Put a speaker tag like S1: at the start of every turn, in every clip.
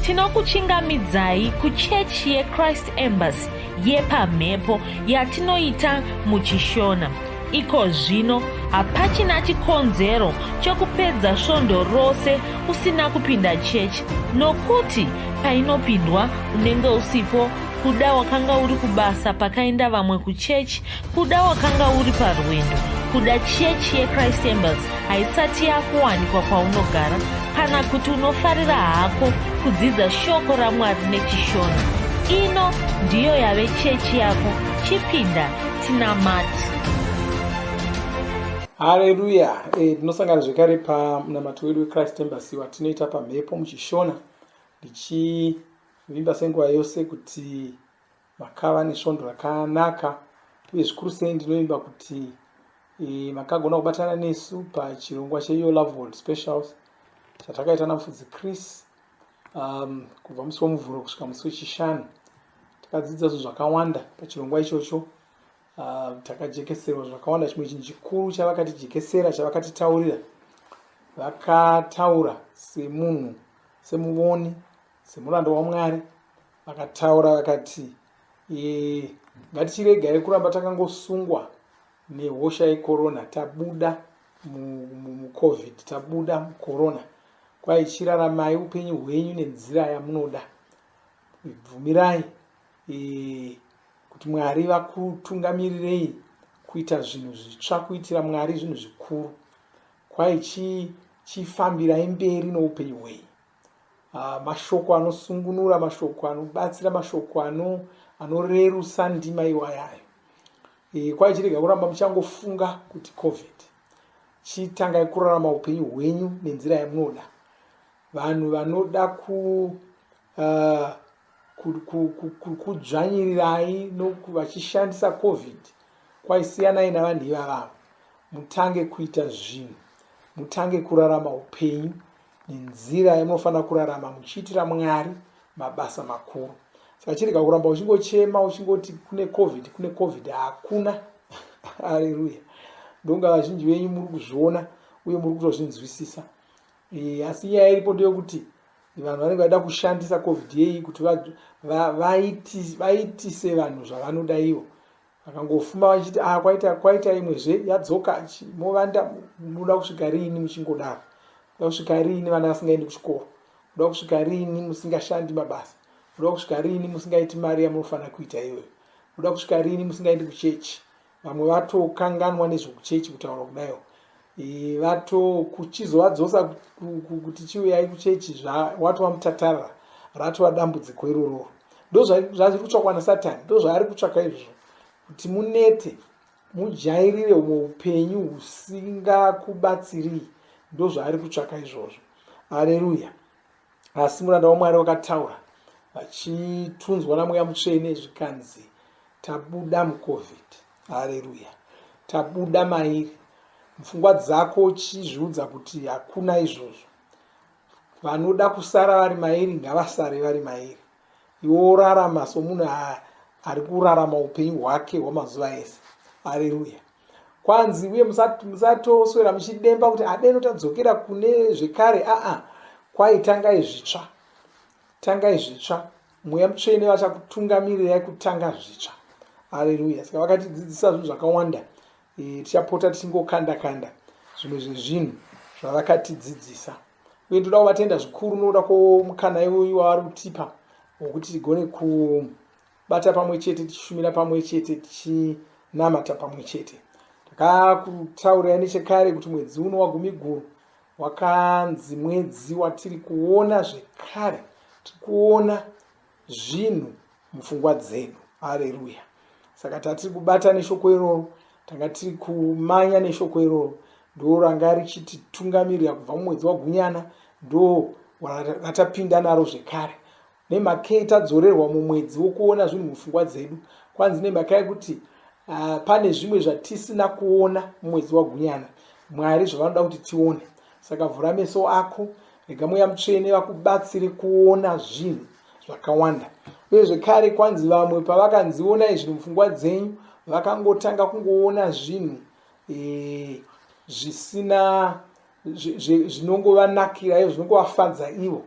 S1: Tinokuchingamidzai kuchechi yeChrist Embassy yepamhepo yatinoita muchiShona. Iko zvino hapachina chikonzero chokupedza svondo rose usina kupinda chechi nokuti painopindwa unenge usipo kuda wakanga uri kubasa pakaenda vamwe kuchechi kuda wakanga uri parwendo kuda chechi yechrist embassy haisati yakuwanikwa kwaunogara kana kuti unofarira hako kudzidza shoko ramwari nechishona ino ndiyo yave chechi yako chipinda tinamati
S2: Hareruya! Eh, tinosangana zvekare pamunamato wedu weChrist Embassy watinoita pamhepo muchishona ndichivimba senguva yose kuti makava nesvondo rakanaka uye zvikuru sei ndinovimba kuti e, makagona kubatana nesu pachirongwa cheYour Love World Specials chatakaita namufudzi Chris um, kubva musi womuvhuro kusvika musi wechishanu takadzidza zvinhu zvakawanda pachirongwa ichocho uh, takajekeserwa zvakawanda chimwe chinhu chikuru chavakatijekesera chavakatitaurira vakataura semunhu semuvoni semuranda wamwari vakataura vakati e, ngatichiregai kuramba takangosungwa nehosha yekorona tabuda mucovid mu, mu tabuda mukorona kwai chiraramai upenyu hwenyu nenzira yamunoda bvumirai e, kuti mwari vakutungamirirei kuita zvinhu zvitsva kuitira mwari zvinhu zvikuru kwai chifambirai mberi noupenyu hwenyu Uh, mashoko anosungunura mashoko anobatsira mashoko ano anorerusa ndima iwayayo e, kwai chirega kuramba muchangofunga kuti covid chitangai kurarama upenyu hwenyu nenzira yamunoda vanhu vanoda ku uh, kudzvanyirirai vachishandisa covid kwaisiyanai navanhu ivavavo mutange kuita zvinhu mutange kurarama upenyu nenzira yamunofanira kurarama muchiitira mwari mabasa makuru saka chirega kuramba uchingochema uchingoti kune covid kune covid hakuna aleluya ndonga vazhinji venyu muri kuzviona uye muri kutozvinzwisisa e, asi nyaya iripo ndeyekuti vanhu vanenge vaida kushandisa covid yeyi kuti vaitise vanhu zvavanoda ivo vakangofuma vachiti ah, kwaita kwaita imwezve yadzoka movanda munoda kusvika riini muchingodaro munoda kusvika riini vana vasingaendi kuchikoro munoda kusvika riini musingashandi mabasa munoda kusvika riini musingaiti mari yamunofanira kuita iyoyo munoda kusvika riini musingaendi kuchechi vamwe vatokanganwa nezvekuchechi kutaura kudaio e, vato kuchizovadzosa kuti chiuyai kuchechi watova mutatara ratova dambudziko irororo ndozvazviri kutsvakwa nasatani ndozvaari kutsvaka izvozvo kuti munete mujairire humwe upenyu husingakubatsirii ndozvaari kutsvaka izvozvo aleluya asi muranda wamwari wakataura vachitunzwa namweya mutsvene zvikanzi tabuda mucovid haleluya tabuda mairi mupfungwa dzako uchizviudza kuti hakuna izvozvo vanoda kusara vari mairi ngavasare vari mairi iwe worarama somunhu ari kurarama upenyu hwake hwamazuva ese aleluya kwanzi uye musatoswera muchidemba kuti adeno tadzokera kune zvekare aa kwai tangai zvitsva tangai zvitsva mweya mutsvene vachakutungamirirai kutanga zvitsva aleluya saka vakatidzidzisa zvinhu zvakawanda e, tichapota tichingokanda kanda zvimwe zvezvinhu zvavakatidzidzisa uye ndoda kuvatenda zvikuru nokuda kwomukana iwoyu wavari kutipa wokuti tigone kubata pamwe chete tichishumira pamwe chete tichinamata pamwe chete takakutaurirai nechekare kuti mwedzi uno wagumiguru wakanzi mwedzi watiri kuona zvekare tiri kuona zvinhu mupfungwa dzedu hareruya saka tatiri kubata neshoko iroro tanga tiri kumanya neshoko iroro ndo ranga richititungamirira kubva mumwedzi wagunyana ndo ratapinda naro zvekare nemhakei tadzorerwa mumwedzi wokuona zvinhu mupfungwa dzedu kwanzi nemhaka yekuti uh, pane zvimwe zvatisina kuona mumwedzi wagunyana mwari zvavanoda kuti tione saka vhura meso ako rega mweya mutsvene vakubatsire kuona zvinhu zvakawanda uye zvekare kwanzi vamwe pavakanzi onai zvinhu mupfungwa dzenyu vakangotanga kungoona zvinhu e, zvisina zvinongovanakira ivo zvinongovafadza ivo.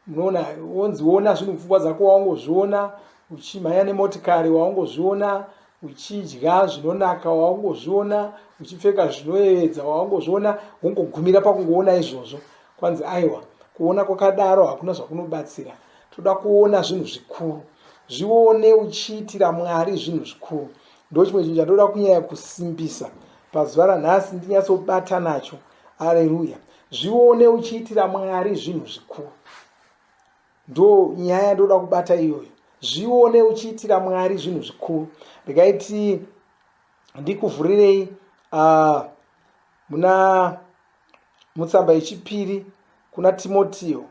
S2: Munoona, wonzi ona zvinhu mupfungwa dzako waungozviona uchimhanya nemotikari waungozviona uchidya zvinonaka waungozviona uchipfeka zvinoyevedza waungozviona wongogumira pakungoona izvozvo. Kwanzi aiwa, kuona kwakadaro hakuna zvakunobatsira. Toda kuona zvinhu zvikuru. Zvione uchiitira Mwari zvinhu zvikuru. Ndochimwe chinhu chandoda kunyanya kusimbisa pazuva ranhasi ndinyatsobata nacho. Areruya. Zvione uchiitira Mwari zvinhu zvikuru. Ndo nyaya yandoda kubata iyoyo. Zvione uchiitira Mwari zvinhu zvikuru. Regai ti ndikuvhurirei muna mutsamba yechipiri kuna Timotio.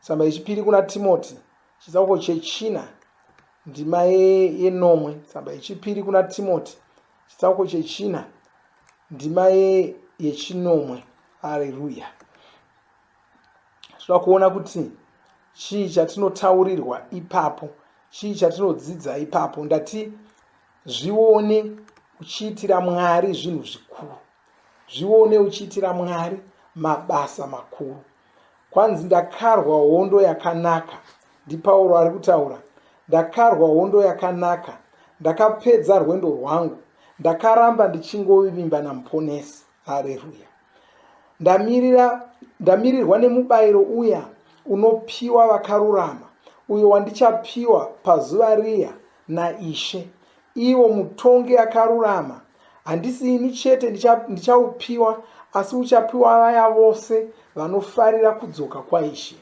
S2: Tsamba yechipiri kuna Timoti chitsauko chechina ndima yenomwe. Tsamba yechipiri kuna Timoti chitsauko chechina ndima yechinomwe. Areruya. Tinoda kuona kuti chii chatinotaurirwa ipapo, chii chatinodzidza ipapo. Ndati zvione uchiitira Mwari zvinhu zvikuru, zvione uchiitira Mwari mabasa makuru. Kwanzi ndakarwa hondo yakanaka, ndiPauro ari kutaura. Ndakarwa hondo yakanaka, ndakapedza rwendo rwangu, ndakaramba ndichingovimba naMuponesi. Hareruya. Ndamirira, ndamirirwa nemubayiro uya unopiwa vakarurama, uyo wandichapiwa pazuva riya naIshe, ivo mutongi akarurama. Handisi ini chete ndichaupiwa, ndicha asi uchapiwa vaya vose vanofarira kudzoka kwaIshe.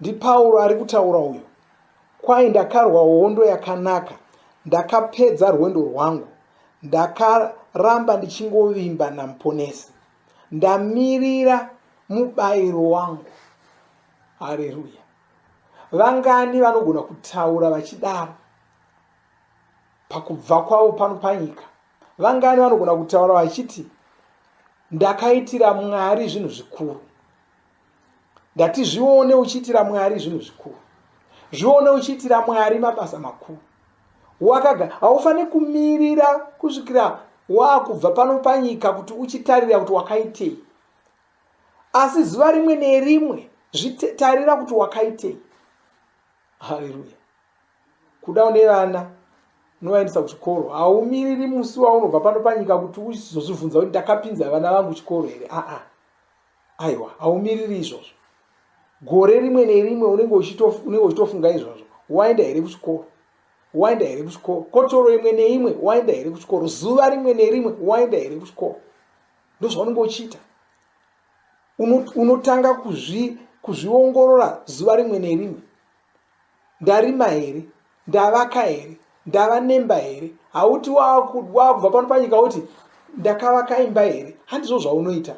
S2: NdiPauro ari kutaura uyo. Kwai ndakarwa hondo yakanaka, ndakapedza rwendo rwangu, ndakaramba ndichingovimba naMuponesi. Ndamirira mubayiro wangu. Hareruya. Vangani vanogona kutaura vachidaro pakubva kwavo pano panyika? Vangani vanogona kutaura vachiti ndakaitira Mwari zvinhu zvikuru? Ndati zvione uchiitira Mwari zvinhu zvikuru. Zvione uchiitira Mwari mabasa makuru. Wakaga haufaniri kumirira kusvikira wakubva pano panyika kuti uchitarira kuti wakaitei. Asi zuva rimwe nerimwe zvitarira kuti wakaitei. Haleluya. Kuda une vana unovaendesa kuchikoro, haumiriri musi waunobva pano panyika kuti uzozvibvunza kuti ndakapinza vana vangu chikoro here. Aa, aiwa, haumiriri izvozvo. Gore rimwe nerimwe unenge uchitofunga izvozvo. Waenda here kuchikoro? Waenda here kuchikoro? Kotoro imwe neimwe waenda here kuchikoro? Zuva rimwe nerimwe waenda here kuchikoro? Ndozvaunenge uchiita. Unotanga kuzviongorora zuva rimwe nerimwe. Ndarima here? Ndavaka here? Ndava nemba here? Hauti wakubva pano panyika woti ndakavaka imba here? Handizvo zvaunoita.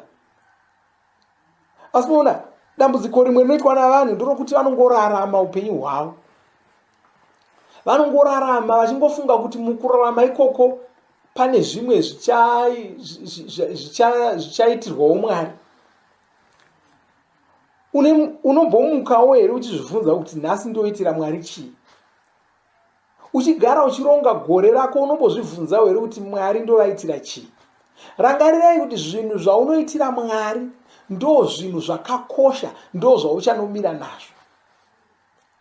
S2: Asi unoona dambudziko rimwe rinoitwa navanhu ndorokuti vanongorarama upenyu hwavo. Vanongorarama vachingofunga kuti mukurarama ikoko pane zvimwe zvichaitirwawo Mwari. Unombomukawo here uchizvibvunza kuti nhasi ndoitira Mwari chii? Uchigara uchironga gore rako unombozvibvunzawo here kuti Mwari ndovaitira chii? Rangarirai kuti zvinhu zvaunoitira Mwari ndo zvinhu zvakakosha, ndo zvauchanomira nazvo.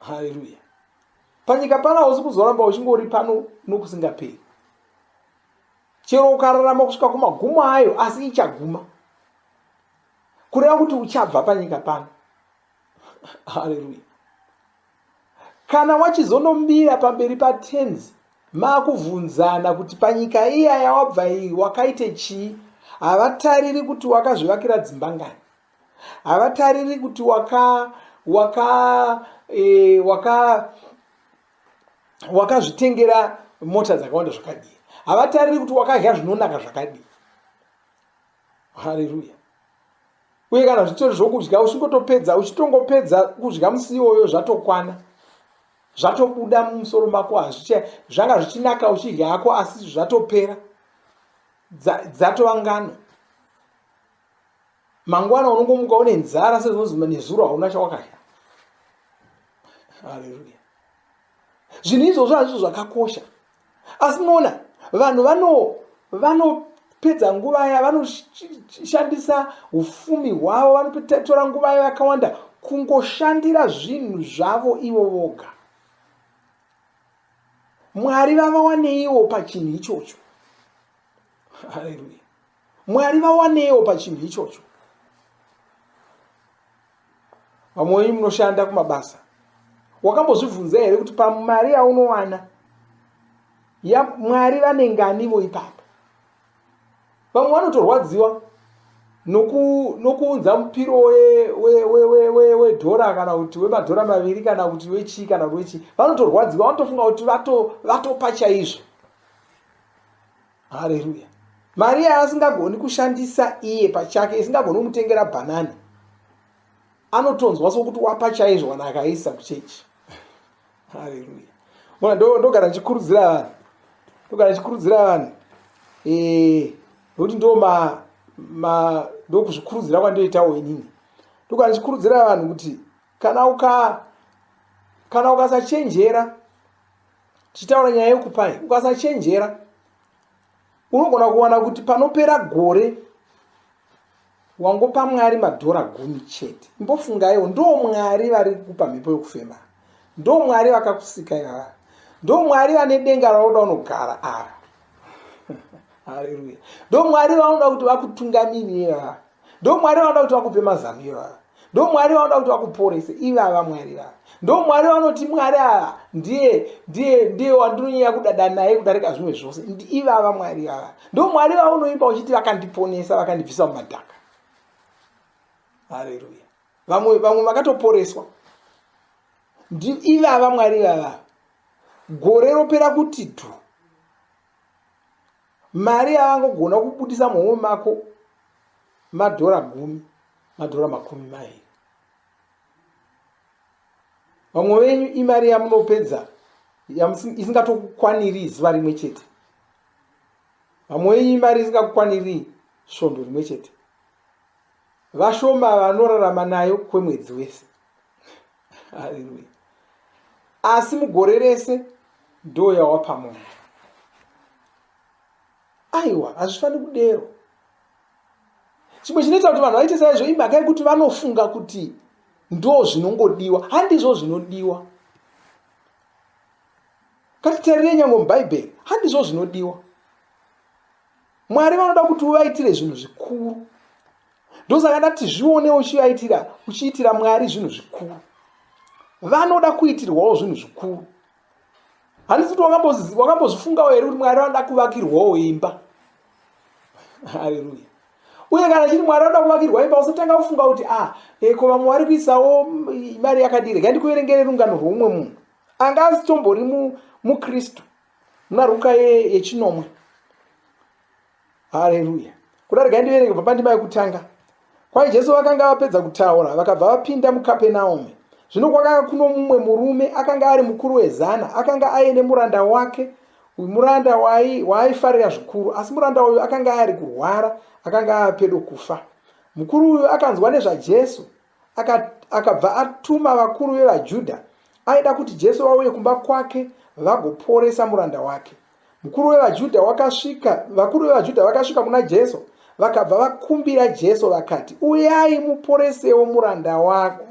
S2: Haleluya. Panyika pano hausi kuzoramba uchingori pano nokusingaperi. Chero ukararama kusvika kumagumo ayo, asi ichaguma. Kureva kuti uchabva panyika pano. Haleluya. Kana wachizonomira pamberi paTenzi makuvhunzana kuti panyika iya yawabva iyi wakaite chii, havatariri kuti wakazvivakira dzimba ngani. Havatariri kuti waka waka e, waka wakazvitengera mota dzakawanda zvakadii. Havatariri kuti wakadya zvinonaka zvakadii. Haleluya. Uye kana zvitori zvokudya uchingotopedza uchitongopedza kudya musi iwoyo zvatokwana. Zvatobuda mumusoro mako hazvicha zvanga zvichinaka uchidya hako asi zvatopera. Dzatova ngano. Mangwana unongomuka une nzara sezvinonzi nezuro hauna chawakadya. Haleluya. Zvinhu izvozvo hazvizvo zvakakosha. Asi munoona vanhu vano vanopedza nguva ya vanoshandisa ufumi hwavo vanotora nguva yavo yakawanda Kungoshandira zvinhu zvavo ivo voga. Mwari vavawaneiwo pachinhu ichocho. Haleluya. Mwari vawaneiwo pachinhu ichocho. Vamwe venyu munoshanda kumabasa. Wakambozvibvunza here kuti pamari yaunowana ya Mwari vane nganivo ipapo? Vamwe vanotorwadziwa nokuunza mupiro wedhora kana kuti wemadhora maviri kana kuti wechii kana kuti wechii. Vanotorwadziwa, vanotofunga kuti vatopa chaizvo. Haleluya. Mari yaasingagoni kushandisa iye pachake, isingagoni kumutengera bhanani, anotonzwa sokuti wapa chaizvo kana akaisa kuchechi. Haleluya. Mona ndogara ndichikurudzira vanhu. Ndogara ndichikurudzira vanhu. Eh, nokuti ndo ma ma ndokuzvikurudzira kwandoitawo inini. Ndogara ndichikurudzira vanhu kuti kana uka kana ukasachenjera tichitaura nyaya yekupai ukasachenjera unogona kuwana kuti panopera gore wangopa mwari madhora gumi chete imbofungaiwo ndo mwari vari kupa mhepo yokufema ndo mwari vakakusika ivava ndo mwari vane denga raunoda unogara ava haleluya ndo mwari vanoda kuti vakutungamirire ivava ndo mwari vanoda kuti vakupe mazano ivava ndo mwari vanoda kuti vakuporese ivava mwari vava ndo mwari vanoti mwari ava ndiye ndiye ndiye wandinonyanya kudada naye kudarika zvimwe zvose ivava mwari vava ndo mwari vaunoimba uchiti vakandiponesa vakandibvisa mumadhaka haleluya vamwe vamwe vakatoporeswa ivava mwari vava gore ropera kuti dhu Mari yavangogona kubudisa muhomwe mako madhora gumi, madhora 20. Vamwe venyu imari yamunopedza isingatokukwaniri zuva rimwe chete. Vamwe venyu imari isingakukwaniri svondo rimwe chete. Vashoma vanorarama nayo kwemwedzi wese. Haleluya. Asi mugore rese ndo yawapa munhu. Aiwa, hazvifaniri kudero. Chimwe chinoita kuti vanhu vaite saizvo imhaka yekuti vanofunga kuti ndo zvinongodiwa. Handizvo zvinodiwa. Ngatitarirei nyange muBhaibheri, handizvo zvinodiwa. Mwari vanoda kuti uvaitire zvinhu zvikuru. Ndosaka ndati zvione uchivaitira, uchiitira Mwari zvinhu zvikuru. Vanoda kuitirwawo zvinhu zvikuru. Handisi kuti wakambozvifungawo here kuti Mwari vanoda kuvakirwawo imba. Haleluya. Uye kana chiri Mwari vanoda kuvakirwa imba, usatanga kufunga kuti ah, eh, ko vamwe vari kuisawo mari yakadii. Regai ndikuverengere rungano rwoumwe munhu anga asitombori muKristu. Muna Ruka yechinomwe. Haleluya. Kuda regai ndiverenge kubva pandima yekutanga. Kwai Jesu vakanga vapedza kutaura, vakabva vapinda muKapenaume. Zvino kwakanga kuno mumwe murume akanga ari mukuru wezana, akanga aine muranda wake, uyu muranda waaifarira zvikuru, asi muranda uyu akanga ari kurwara, akanga ava pedo kufa. Mukuru uyu akanzwa nezvaJesu, akabva atuma vakuru vevaJudha. Aida kuti Jesu vauye kumba kwake vagoporesa muranda wake. Mukuru wevaJudha wakasvika, vakuru vevaJudha vakasvika kuna Jesu vakabva vakumbira Jesu vakati, uyai muporesewo muranda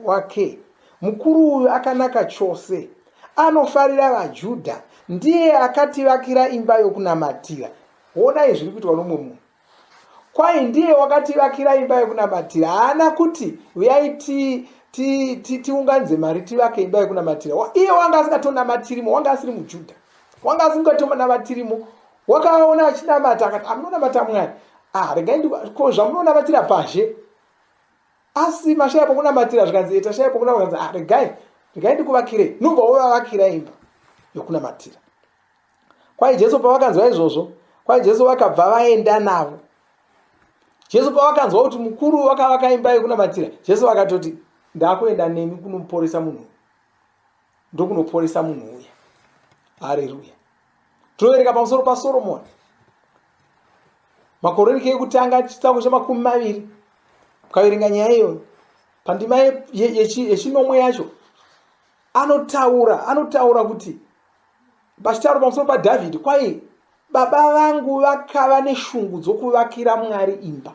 S2: wake. Mukuru uyu akanaka chose, anofarira vaJudha, ndiye akativakira imba yokunamatira. Honai zviri kuitwa nomumwe munhu. Kwai ndiye wakativakira imba yekunamatira. Haana kuti uyai tiunganidze mari tivake imba yekunamatira. Iye wanga asingatonamatirimo, wanga asiri muJudha. Wanga asingatonamatirimo. Wakaona achinamata akati amunonamata Mwari. Ah, regai ko zvamunonamatira pazhe. Asi mashaya pokunamatira zvikanzi eh, tashaya pokunamatira zvikanzi ah, regai regai ndikuvakire. Nobva wovavakira imba yokunamatira. Kwai Jesu pavakanzwa izvozvo, kwai Jesu vakabva vaenda navo. Jesu pavakanzwa kuti mukuru vakavaka imba yekunamatira, Jesu vakatoti ndakuenda nemi kunoporesa munhu. Ndokunoporesa munhu uya. Haleluya. Tinoverenga pamusoro paSoromoni. Makoronike ekutanga chitsauko chemakumi maviri. Ukaverenga nyaya iyoyo pandima yechinomwe yacho anotaura anotaura kuti Pachitauro pamusoro paDhavhidhi, kwai, Baba vangu vakava neshungu dzokuvakira Mwari imba.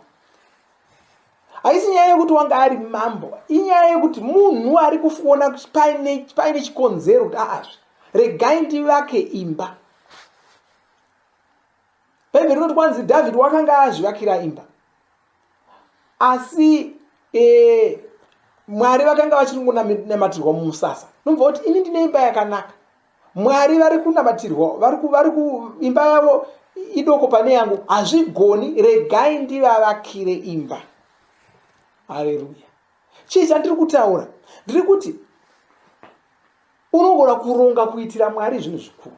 S2: Haisi nyaya yekuti wanga ari mambo, inyaya yekuti munhu ari kuona kuti paine, paine chikonzero kuti aazve regai ndivake imba. Bhaibheri rinoti kwanzi Dhavhidhi wakanga azvivakira imba, asi e, Mwari vakanga vachiri kungonamatirwa mumusasa. Nobva kuti ini ndine imba yakanaka, Mwari vari kunamatirwa, vari vari imba yavo idoko pane yangu, hazvigoni, regai ndivavakire imba. Haleluya! Chii chandiri kutaura? Ndiri kuti unogona kuronga kuitira Mwari zvinhu zvikuru.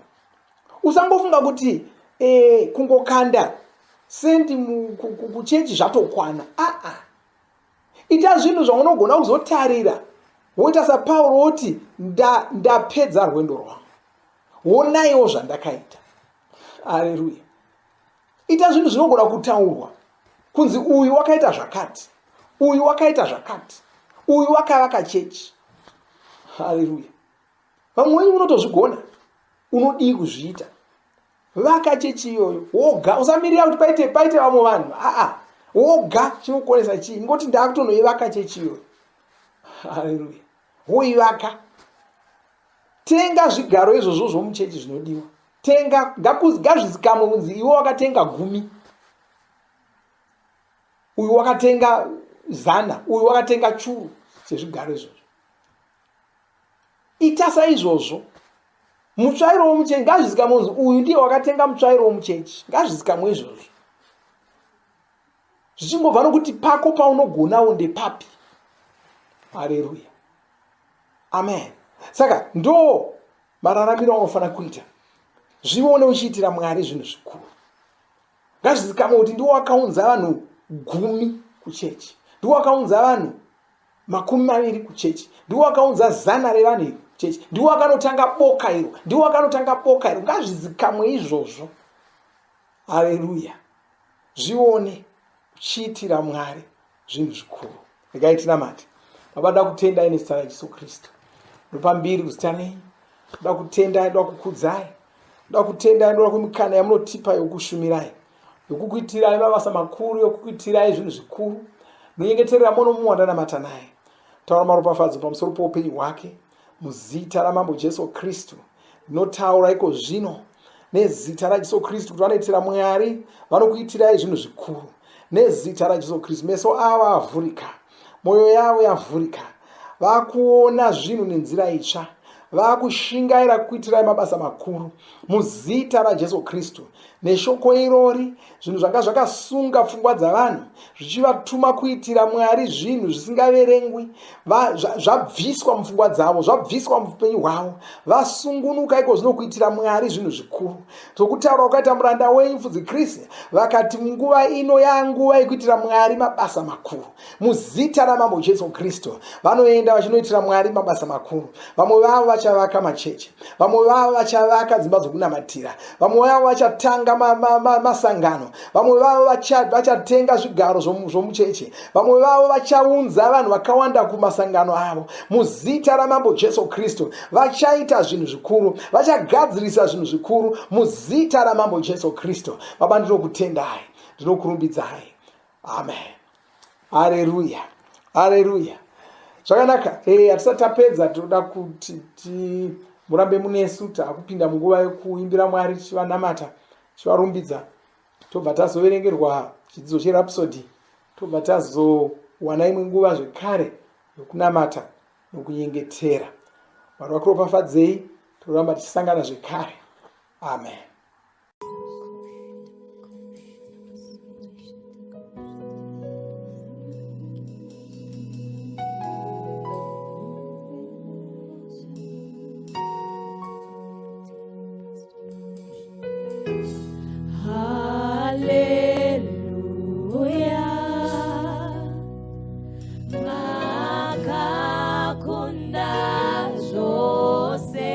S2: Usangofunga kuti e, kungokanda sendi kuchechi zvatokwana. Aa, ita zvinhu zvaunogona kuzotarira woita saPauro woti ndapedza nda rwendo rwangu, wonaiwo zvandakaita. Aleluya! Ita zvinhu zvinogona kutaurwa kunzi uyu wakaita zvakati, uyu wakaita zvakati, uyu wakavaka chechi. Haleluya! Vamwe wenyu munotozvigona, unodii kuzviita? Vaka chechi iyoyo woga, usamirira kuti paite paite vamwe vanhu. Aa, woga chinokukonesa chii? Ngoti ndakutonoivaka chechi iyoyo. Haleluya! Woivaka, tenga zvigaro izvozvo zvomuchechi zvinodiwa, tenga, ngazvizikamwe kunzi iwe wakatenga gumi, uyu wakatenga zana, uyu wakatenga churu chezvigaro izvozvo. Ita saizvozvo. Mutsvairo womuchechi ngazvizikamwe kunzi uyu ndiye wakatenga mutsvairo womuchechi, ngazvizikamwe izvozvo, zvichingobva nokuti pako paunogonawo ndepapi. Haleluya, amen. Saka ndo mararamiro aunofanira kuita. Zvione uchiitira Mwari zvinhu zvikuru. Ngazvizikamwe kuti ndiwo wakaunza vanhu gumi kuchechi, ndiwo wakaunza vanhu 20 kuchechi, ndiwo wakaunza 100 revanhu iri kuchechi, ndiwo wakanotanga boka iro, ndiwo wakanotanga boka iro. Ngazvizikamwe izvozvo. Haleluya. Zvione uchiitira Mwari zvinhu zvikuru. Regai tinamate. Baba, ndoda kutendai nezita raJesu Kristu. Ndopa mbiri kuzita renyu. Ndoda kutendai, ndoda kukudzai. Ndoda kutendai, ndoda kumikana yamunotipa yokushumirai, yokukuitirai mabasa makuru, yokukuitirai zvinhu zvikuru. Ndinyengeterera mumwe nomumwe wandanamata naye. Taura maropafadzo pamusoro poupenyu hwake muzita raMambo Jesu Kristu. Ndinotaura iko zvino nezita raJesu Kristu kuti vanoitira Mwari, vanokuitirai zvinhu zvikuru nezita raJesu Kristu. Meso avo avhurika, mwoyo yavo yavhurika, vakuona zvinhu nenzira itsva, vakushingaira kuitirai mabasa makuru muzita raJesu Kristu. Neshoko irori, zvinhu zvanga zvakasunga pfungwa dzavanhu zvichivatuma kuitira Mwari zvinhu zvisingaverengwi zvabviswa mupfungwa dzavo, zvabviswa muupenyu hwavo, vasungunuka iko zvino kuitira Mwari zvinhu zvikuru. Sokutaura kwakaita muranda wenyu mufudzi Chris, vakati nguva ino yanguva yekuitira Mwari mabasa makuru. Muzita raMambo Jesu Kristu vanoenda vachinoitira Mwari mabasa makuru. Vamwe vavo vachavaka machechi, vamwe vavo vachavaka dzimba dzokunamatira, vamwe vavo vachatanga masangano, ma, ma, vamwe vavo vachatenga zvigaro zvomucheche, vamwe vavo vachaunza vanhu vakawanda kumasangano avo. Muzita raMambo Jesu Kristu vachaita zvinhu zvikuru, vachagadzirisa zvinhu zvikuru muzita raMambo Jesu Kristu. Baba, ndinokutendai, ndinokurumbidzai. Amen. Hareruya, hareruya. Zvakanaka. Hatisati tapedza, tinoda kuti murambe munesu. Taakupinda munguva yekuimbira Mwari tichivanamata, tichivarumbidza. Tobva tazoverengerwa chidzidzo cheRhapsody, tobva tazowana imwe nguva zvekare yokunamata nokunyengetera. Mwari vakuropafadzei, toramba tichisangana zvekare. Amen.
S1: Hallelujah. Makakunda zvose.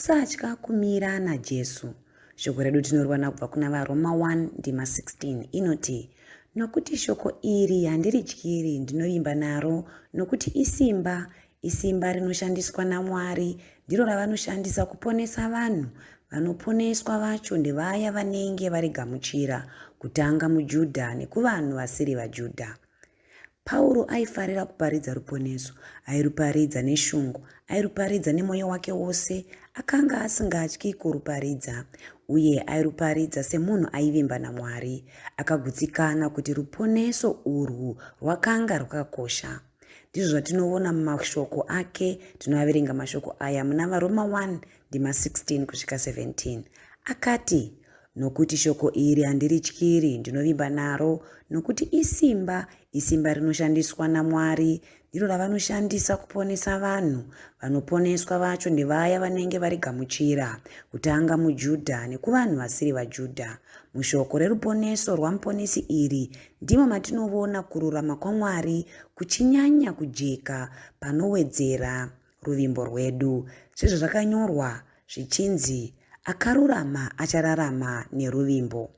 S3: Usatya kumira naJesu. Shoko redu tinoriwana kubva kuna vaRoma 1 ndima 16 inoti, Nokuti shoko iri handirityiri, ndinovimba naro, nokuti isimba, isimba rinoshandiswa naMwari, ndiro ravanoshandisa kuponesa vanhu. Vanoponeswa vacho ndevaya vanenge varigamuchira, kutanga muJudha nekuvanhu vasiri vaJudha. Pauro aifarira kuparidza ruponeso. Airuparidza neshungu. Airuparidza nemwoyo wake wose. Akanga asingatyi kuruparidza. Uye airuparidza semunhu aivimba naMwari. Akagutsikana kuti ruponeso urwu rwakanga rwakakosha. Ndizvo zvatinoona mumashoko ake. Tinoaverenga mashoko aya muna VaRoma 1 ndima 16 kusvika 17. Akati, Nokuti shoko iri handirityiri, ndinovimba naro, nokuti isimba, isimba rinoshandiswa naMwari, ndiro ravanoshandisa kuponesa vanhu. Vanoponeswa vacho ndevaya vanenge varigamuchira, kutanga muJudha nekuvanhu vasiri vaJudha. Mushoko reruponeso rwaMuponesi iri ndimo matinovona kururama kwaMwari kuchinyanya kujeka panowedzera ruvimbo rwedu, sezvazvakanyorwa zvichinzi, Akarurama achararama neruvimbo.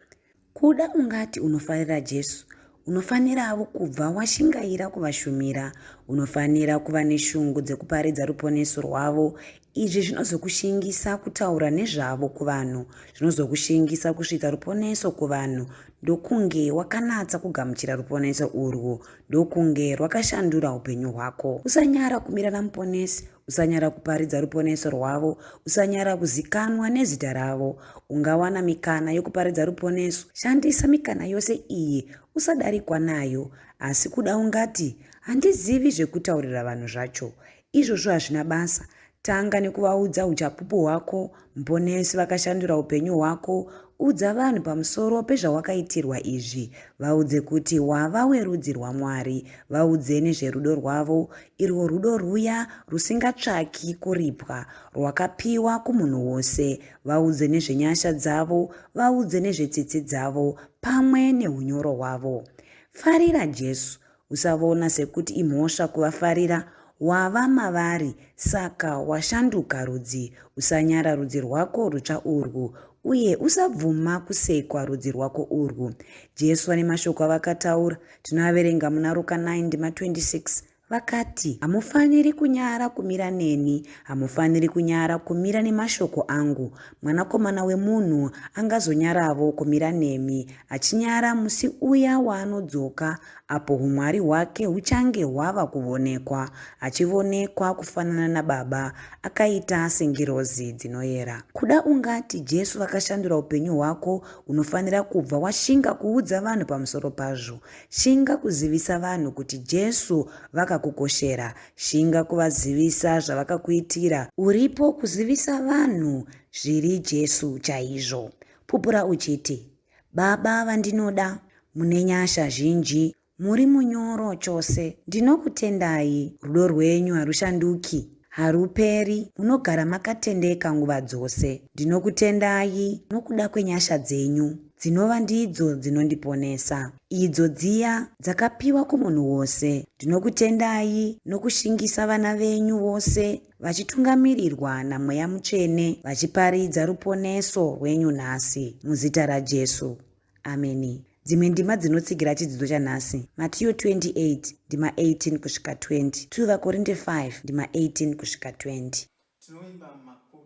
S3: Kuda ungati unofarira Jesu, unofaniravo kubva washingaira kuvashumira. Unofanira kuva neshungu dzekuparidza ruponeso rwavo. Izvi zvinozokushingisa kutaura nezvavo kuvanhu, zvinozokushingisa kusvitsa ruponeso kuvanhu, ndokunge wakanatsa kugamuchira ruponeso urwu ndokunge rwakashandura upenyu hwako. Usanyara kumira naMuponesi, usanyara kuparidza ruponeso rwavo, usanyara kuzikanwa nezita ravo. Ungawana mikana yokuparidza ruponeso. Shandisa mikana yose iyi, usadarikwa nayo. Asi kuda ungati, handizivi zvekutaurira vanhu zvacho. Izvozvo hazvina basa. Tanga nekuvaudza uchapupu hwako, Muponesi vakashandura upenyu hwako. Udza vanhu pamusoro pezvawakaitirwa izvi. Vaudze kuti wava werudzi rwaMwari. Vaudze nezverudo rwavo, irwo rudo rwuya rusingatsvaki kuripwa, rwakapiwa kumunhu wose. Vaudze nezvenyasha dzavo, vaudze nezvetsitsi dzavo pamwe nehunyoro hwavo. Farira Jesu. Usavona sekuti imhosva kuvafarira, wava mavari saka washanduka rudzi. Usanyara rudzi rwako rutsva urwu uye usabvuma kusekwa rudzi rwako urwu. Jesu vane mashoko avakataura, tinoaverenga muna Ruka 9 ndima 26 vakati, Hamufaniri kunyara kumira neni, hamufaniri kunyara kumira nemashoko angu. Mwanakomana wemunhu angazonyaravo kumira nemi, achinyara musi uya waanodzoka apo humwari hwake huchange hwava kuvonekwa, achivonekwa kufanana naBaba, akaita sengirozi dzinoyera. Kuda ungati Jesu vakashandura upenyu hwako, unofanira kubva washinga kuudza vanhu pamusoro pazvo. Shinga kuzivisa vanhu kuti Jesu vakakukoshera. Shinga kuvazivisa zvavakakuitira. Uripo kuzivisa vanhu zviri Jesu chaizvo. Pupura uchiti, Baba vandinoda, mune nyasha zhinji, muri munyoro chose. Ndinokutendai, rudo rwenyu harushanduki, haruperi, munogara makatendeka nguva dzose. Ndinokutendai nokuda kwenyasha dzenyu, dzinova ndidzo dzinondiponesa, idzo dziya dzakapiwa kumunhu wose. Ndinokutendai nokushingisa vana venyu vose vachitungamirirwa naMweya Mutsvene vachiparidza ruponeso rwenyu nhasi, muzita raJesu. Ameni. Dzimwe ndima dzinotsigira chidzidzo chanhasi, Matiyo 28 ndima 18 kusvika 20, 2 VaKorinte 5 ndima 18 kusvika 20.
S4: Tinoimba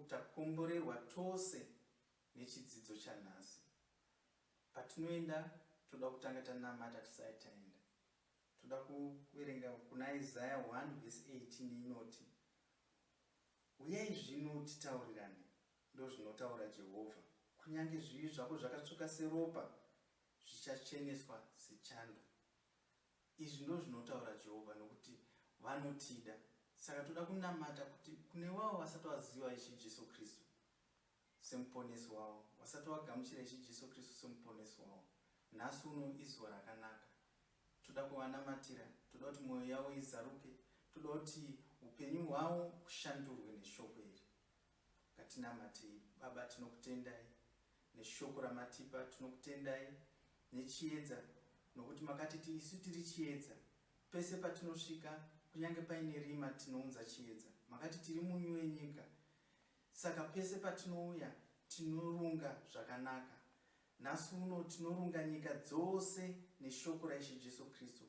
S4: takomborerwa tose nechidzidzo chanhasi. Patinoenda toda kutanga tanamata tisati taenda. Toda kuverenga kuna Isaya 1 vhesi 18 inoti, Uyai zvino titaurirane, ndozvinotaura Jehovha, kunyange zvivi zvako zvakatsvuka seropa, zvichacheneswa sechando. Izvi ndozvinotaura Jehovha nokuti vanotida. Saka toda kunamata kuti kune wavo vasati vaziva Ishe Jesu Kristu semuponesi wavo, vasati vagamuchira Ishe Jesu Kristu semuponesi wavo, nhasi uno izuva rakanaka. Toda kuvanamatira, toda kuti mwoyo yavo izaruke, toda kuti upenyu hwavo hushandurwe neshoko iri. Ngatinamatei. Baba, tinokutendai neshoko ramatipa, tinokutendai nechiedza, nokuti makatiti isu tiri chiedza. Pese patinosvika, kunyange paine rima, tinounza chiedza. Makati tiri munyu wenyika. Saka pese patinouya tinorunga zvakanaka. Nhasi uno tinorunga nyika dzose neshoko raIshe Jesu Kristu.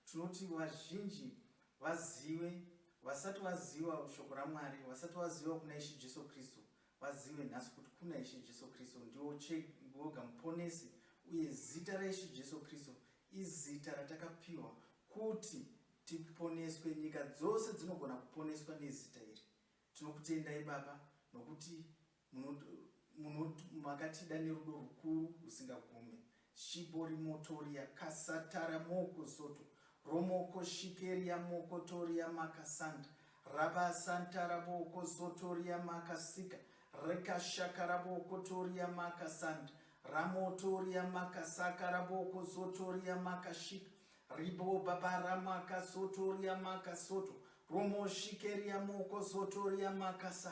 S4: Tinoti vazhinji vazive, vasati vaziva shoko raMwari, vasati vaziva kuna Ishe Jesu Kristu, vazive nhasi kuti kuna Ishe Jesu Kristu ndiwo voga muponesi uye zita raIshe Jesu Kristu izita ratakapiwa kuti tiponeswe. Nyika dzose dzinogona kuponeswa nezita iri. Tinokutendai Baba nokuti makatida nerudo rukuru rusingagume. Shiborimotoria kasatara moko soto romoko shikeria moko toria makasanta rabasantara boko zotoria makasika rekashakara boko toria makasanta ramotoria makasakara boko zotoria makashika Ribo baba ramaka sotoria maka soto romo shikeria moko sotoria makasa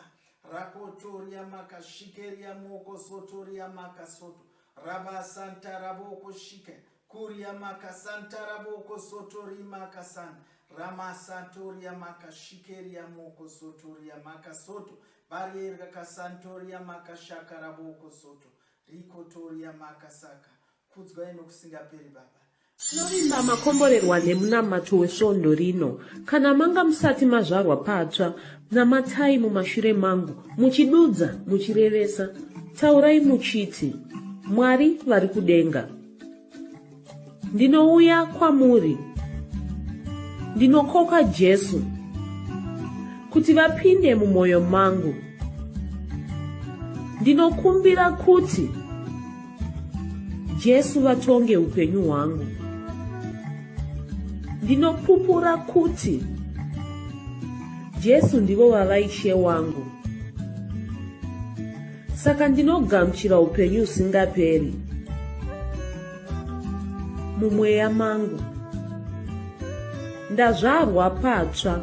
S4: rakotoria maka shikeria moko sotoria maka soto raba santa raboko shike kuria maka santa raboko sotori maka san rama santoria maka shikeria moko sotoria maka soto barierga kasantoria maka shaka raboko soto rikotoria maka saka Kudzwai nokusingaperi Baba.
S1: Tinovimba makomborerwa nemunamato wesvondo rino. Kana manga musati mazvarwa patsva, namatai mumashure mangu, muchidudza, muchirevesa. Taurai muchiti, Mwari vari kudenga. Ndinouya kwamuri. Ndinokoka Jesu kuti vapinde mumwoyo mangu. Ndinokumbira kuti Jesu vatonge upenyu hwangu. Ndinopupura kuti Jesu ndivo vava Ishe wangu. Saka ndinogamuchira upenyu husingaperi mumweya mangu. Ndazvarwa patsva.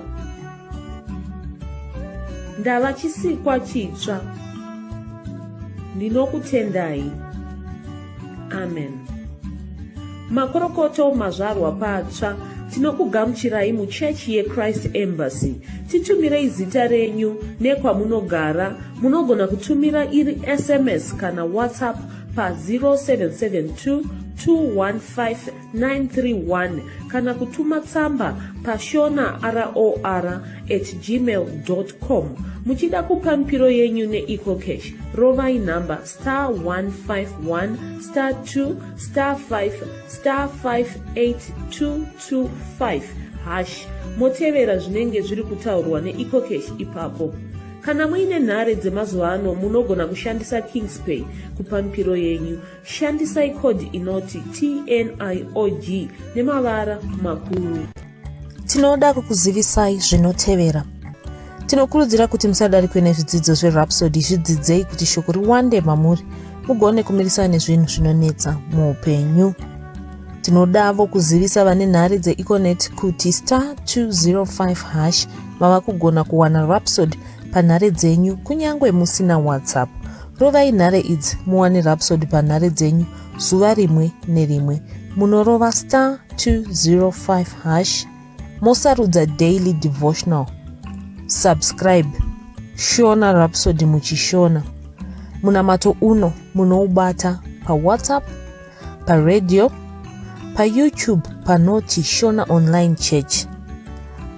S1: Ndava chisikwa chitsva. Ndinokutendai. Amen. Makorokoto mazvarwa patsva. Tinokugamuchirai muchechi yeChrist Embassy. Titumirei zita renyu nekwamunogara. Munogona kutumira iri SMS kana WhatsApp pa 0772 215 931 kana kutuma tsamba pashona ror at gmail com. Muchida kupa mipiro yenyu neEcoCash, rovai nhamba star 151 star 2 star 5 star 58225 hash motevera zvinenge zviri kutaurwa neEcoCash ipapo. Kana muine nhare dzemazuva ano munogona kushandisa Kingspay kupa mipiro yenyu. Shandisai code inoti TNIOG nemavara makuru. Tinoda kukuzivisai zvinotevera. Tinokurudzira kuti musadarikwe nezvidzidzo zveRhapsody, zvidzidzei kuti shoko riwande mamuri mugone kumirisana nezvinhu zvinonetsa muupenyu. Tinodavo kuzivisa vane nhare dzeEconet kuti star 205 hash mava kugona kuwana Rhapsody panhare dzenyu kunyange musina WhatsApp. Rovai nhare idzi muwane Rhapsody panhare dzenyu zuva rimwe nerimwe. Munorova star 205 hash mosarudza daily devotional. Subscribe Shona Rhapsody muchishona. Munamato uno munoubata paWhatsApp, paradio, paYouTube panoti Shona Online Church,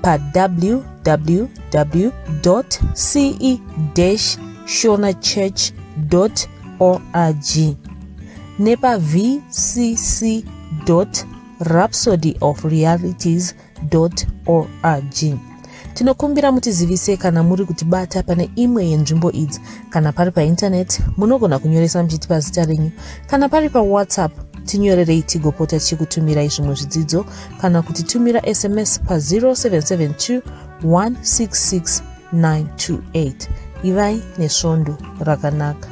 S1: pa www.ce-shonachurch.org nepa vcc.rhapsodyofrealities org. Tinokumbira mutizivise kana muri kutibata pane imwe yenzvimbo idzi. Kana pari paintaneti, munogona kunyoresa muchitipa zita renyu. Kana pari paWhatsApp, tinyorerei tigopota tichikutumirai zvimwe zvidzidzo kana kutitumira SMS pa 0772 166 928. Ivai nesvondo rakanaka.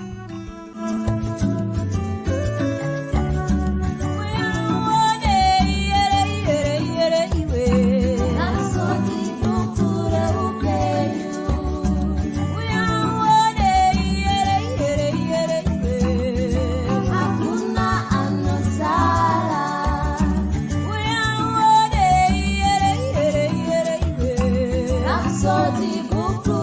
S5: Rhapsody book.